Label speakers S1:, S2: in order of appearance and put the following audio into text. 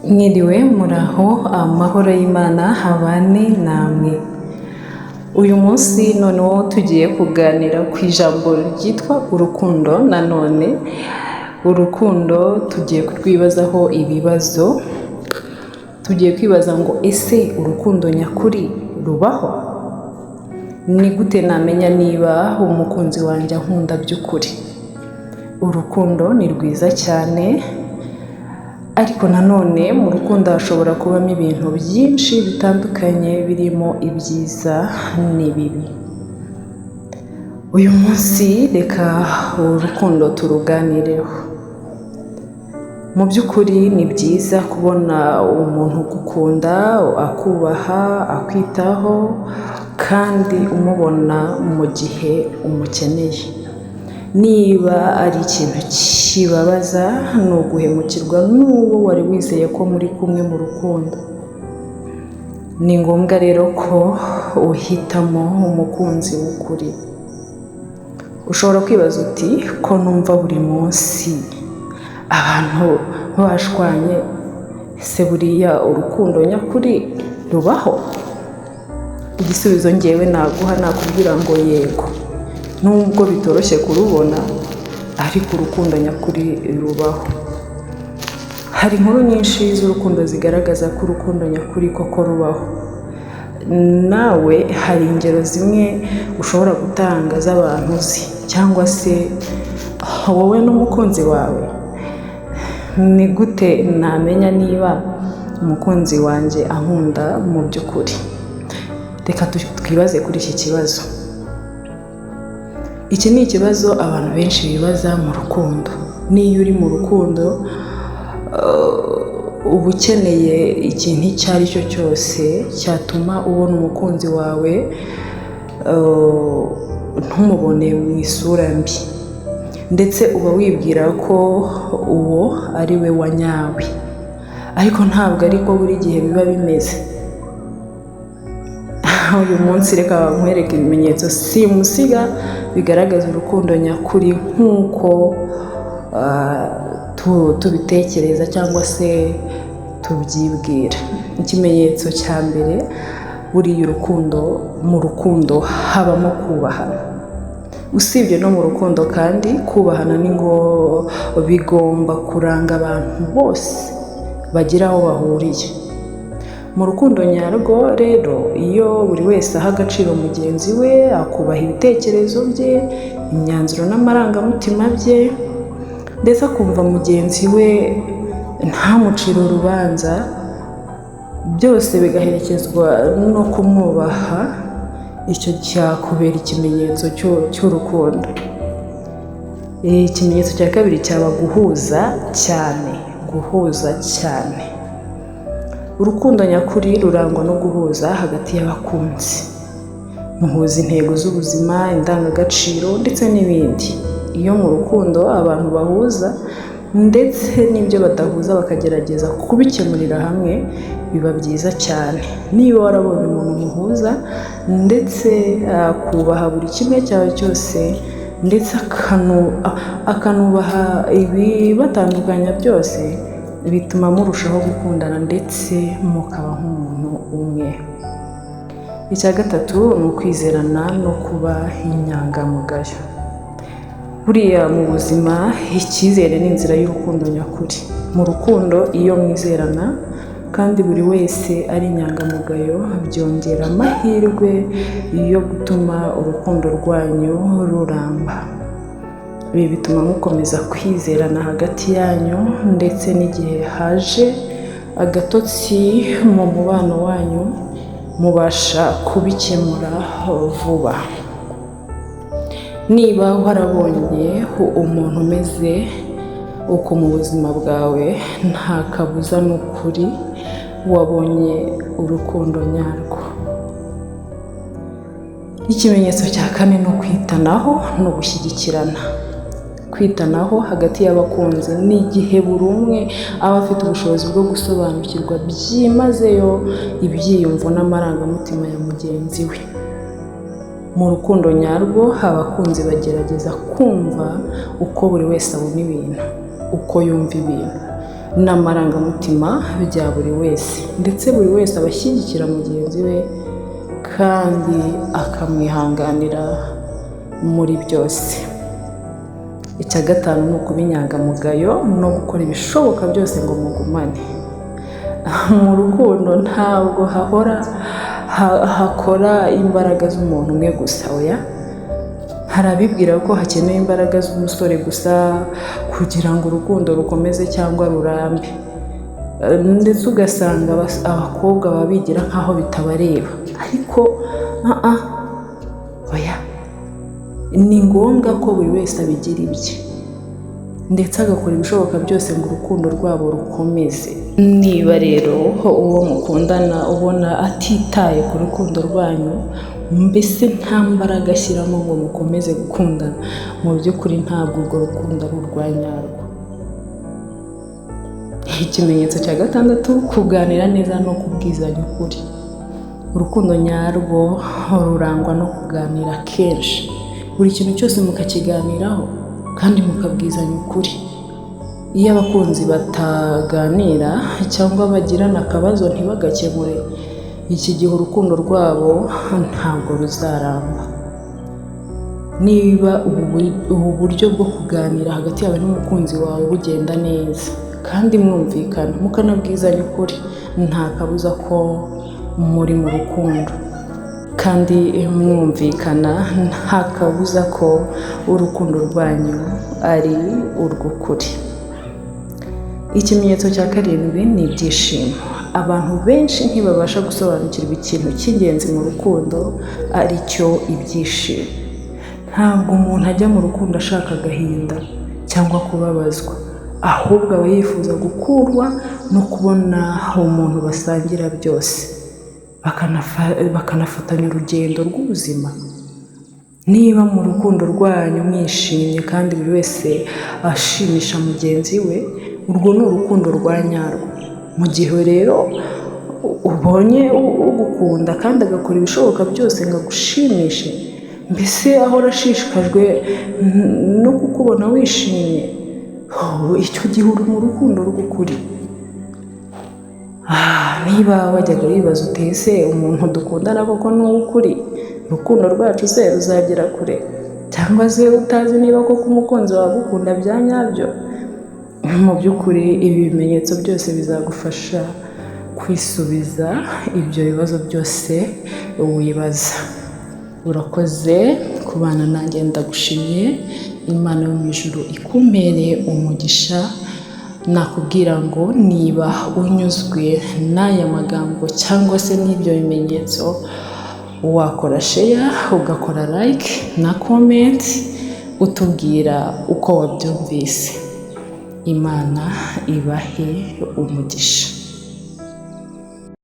S1: Mwiriwe, muraho, amahoro y'Imana habane namwe. Uyu munsi noneho tugiye kuganira ku ijambo ryitwa urukundo. Nanone urukundo tugiye kurwibazaho ibibazo, tugiye kwibaza ngo: ese urukundo nyakuri rubaho? Ni gute namenya niba umukunzi wanjye ankunda by'ukuri? Urukundo ni rwiza cyane, ariko nanone mu rukundo hashobora kubamo ibintu byinshi bitandukanye, birimo ibyiza n'ibibi. Uyu munsi reka urukundo turuganireho. Mu by'ukuri ni byiza kubona umuntu ugukunda, akubaha, akwitaho, kandi umubona mu gihe umukeneye. Niba ari ikintu kibabaza, ni uguhemukirwa n'uwo wari wizeye ko muri kumwe mu rukundo. Ni ngombwa rero ko uhitamo umukunzi w'ukuri. Ushobora kwibaza uti: ko numva buri munsi abantu bashwanye, ese buriya urukundo nyakuri rubaho? Igisubizo ngewe naguha, nakubwira ngo yego. Nubwo bitoroshye kurubona, ariko urukundo nyakuri rubaho. Hari inkuru nyinshi z'urukundo zigaragaza ko urukundo nyakuri koko rubaho. Nawe hari ingero zimwe ushobora gutanga z'abantu uzi, cyangwa se wowe n'umukunzi wawe. Ni gute namenya niba umukunzi wanjye ankunda mu by'ukuri? Reka twibaze kuri iki kibazo. Iki ni ikibazo abantu benshi bibaza mu rukundo. N'iyo uri mu rukundo, uba ukeneye ikintu icyo ari cyo cyose cyatuma ubona umukunzi wawe, ntumubone mu isura mbi, ndetse uba wibwira ko uwo ari we wa nyawe, ariko ntabwo ariko buri gihe biba bimeze. Uyu munsi reka nkwereke ibimenyetso simusiga bigaragaza urukundo nyakuri nk'uko tubitekereza cyangwa se tubyibwira. Ikimenyetso cya mbere: buriya urukundo, mu rukundo habamo kubahana. Usibye no mu rukundo kandi, kubahana ni ngo bigomba kuranga abantu bose bagira aho bahuriye. Mu rukundo nyarwo rero, iyo buri wese aha agaciro mugenzi we, akubaha ibitekerezo bye, imyanzuro n'amarangamutima bye, ndetse akumva mugenzi we, ntamucire urubanza, byose bigaherekezwa no kumwubaha, icyo cyakubera ikimenyetso cy'urukundo. Ikimenyetso cya kabiri cyaba guhuza cyane. Guhuza cyane: urukundo nyakuri rurangwa no guhuza hagati y'abakunzi. Muhuza intego z'ubuzima, indangagaciro ndetse n'ibindi. Iyo mu rukundo abantu bahuza, ndetse n'ibyo badahuza bakagerageza kubikemurira hamwe, biba byiza cyane. Niba warabonye umuntu muhuza, ndetse akubaha buri kimwe cyawe cyose, ndetse akanubaha ibibatandukanya byose, bituma murushaho gukundana, ndetse mukaba nk'umuntu umwe. Icya gatatu ni ukwizerana no kuba inyangamugayo. Buriya mu buzima icyizere ni inzira y'urukundo nyakuri. Mu rukundo, iyo mwizerana kandi buri wese ari inyangamugayo, byongera amahirwe yo gutuma urukundo rwanyu ruramba. Ibi bituma mukomeza kwizerana hagati yanyu, ndetse n'igihe haje agatotsi mu mubano wanyu, mubasha kubikemura vuba. Niba warabonye umuntu umeze uko mu buzima bwawe, nta kabuza, ni ukuri wabonye urukundo nyarwo. Ikimenyetso cya kane ni ukwitanaho no gushyigikirana. Kwitanaho hagati y'abakunzi ni igihe buri umwe aba afite ubushobozi bwo gusobanukirwa byimazeyo ibyiyumvo n'amarangamutima ya mugenzi we. Mu rukundo nyarwo, abakunzi bagerageza kumva uko buri wese abona ibintu, uko yumva ibintu. n'amarangamutima bya buri wese, ndetse buri wese aba ashyigikira mugenzi we kandi akamwihanganira muri byose. Icya gatanu ni ukuba inyangamugayo no gukora ibishoboka byose ngo mugumane. Mu rukundo ntabwo hahora hakora imbaraga z'umuntu umwe gusa, oya. Hari abibwira ko hakenewe imbaraga z'umusore gusa kugira ngo urukundo rukomeze cyangwa rurambe, ndetse ugasanga abakobwa baba bigira nk'aho bitabareba, ariko oya, ni ngombwa ko buri wese abigira ibye ndetse agakora ibishoboka byose ngo urukundo rwabo rukomeze. Niba rero uwo mukundana ubona atitaye ku rukundo rwanyu, mbese nta mbaraga ashyiramo ngo mukomeze gukundana, mu by'ukuri ntabwo urwo rukundo ari urwa nyarwo. Ikimenyetso cya gatandatu, kuganira neza no kubwizanya ukuri. Urukundo nyarwo rurangwa no kuganira kenshi, buri kintu cyose mukakiganiraho kandi mukabwizanya ukuri. Iyo abakunzi bataganira cyangwa bagirana akabazo ntibagakemure, iki gihe urukundo rwabo ntabwo ruzaramba. Niba ubu buryo bwo kuganira hagati yawe n'umukunzi wawe bugenda neza kandi mwumvikana mukanabwizanya ukuri, nta kabuza ko muri mu rukundo kandi mwumvikana, nta kabuza ko urukundo rwanyu ari urw'ukuri. Ikimenyetso cya karindwi ni ibyishimo. Abantu benshi ntibabasha gusobanukirwa ikintu cy'ingenzi mu rukundo ari cyo ibyishimo. Ntabwo umuntu ajya mu rukundo ashaka agahinda cyangwa kubabazwa, ahubwo aba yifuza gukundwa no kubona umuntu basangira byose, bakanafatanya urugendo rw'ubuzima. Niba mu rukundo rwanyu mwishimye kandi buri wese ashimisha mugenzi we, urwo ni urukundo rwa nyarwo. Mu gihe rero ubonye ugukunda kandi agakora ibishoboka byose ngo agushimishe, mbese ahora ashishikajwe no kukubona wishimye, icyo gihe uri mu rukundo rw'ukuri. Niba wajyaga wibaza uti ese umuntu dukundana koko ni uw'ukuri, urukundo rwacu se ruzagera kure, cyangwa se utazi niba koko umukunzi wawe agukunda bya nyabyo, mu by'ukuri ibi bimenyetso byose bizagufasha kwisubiza ibyo bibazo byose wibaza. Urakoze kubana nanjye, ndagushimiye. Imana yo mu ijuru ikumpere umugisha. Nakubwira ngo niba unyuzwe n'aya magambo cyangwa se n'ibyo bimenyetso, wakora share, ugakora like na comment, utubwira uko wabyumvise. Imana ibahe umugisha.